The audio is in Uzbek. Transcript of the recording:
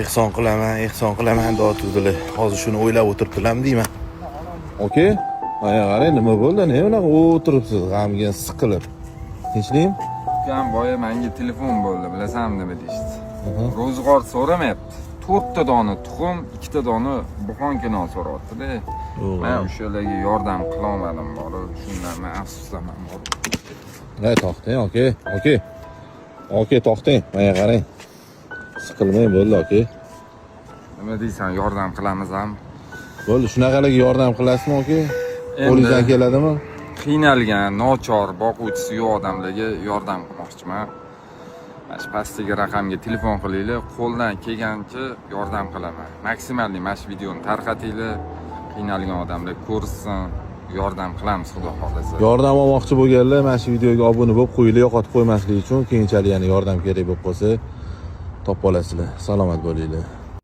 Ehson qilaman, ehson qilaman deyotgandilar. Hozir shuni o'ylab o'tiribdilarmi deyman. Aka, aya qarang, nima bo'ldi? Nima bunaqa o'tiribsiz g'amgin, siqilib? Tinchlikmi? Ukam, boya menga telefon bo'ldi, bilasanmi nima deyishdi? Ro'zg'or so'ramayapti. To'rtta dona tuxum, ikkita dona буханка non so'rayapti-da. Man o'shalarga yordam qilolmadim borib, shundan man afsuslaman borib. Ey, to'xtang, aka, aka. Aka, to'xtang, menga qarang. Siqilmang, bo'ldi, aka. Nima deysan, yordam qilamizmi? Bo'ldi, shunaqalarga yordam qilasizmi, aka? Qo'lingizdan keladimi? Qiynalgan, nochor, boquvchisi yo'q odamlarga yordam qilmoqchiman. Mana shu pastdagi raqamga telefon qilinglar, qo'ldan kelgancha yordam qilaman. Максимальный mana shu videoni tarqatinglar, qiynalgan odamlar ko'rsin, yordam qilamiz, xudo xohlasa. Yordam olmoqchi bo'lganlar mana shu videoga obuna bo'lib qo'yinglar, yo'qotib qo'ymaslik uchun, keyinchalik yana yordam kerak bo'lib qolsa, topib olasizlar. Salomat bo'linglar.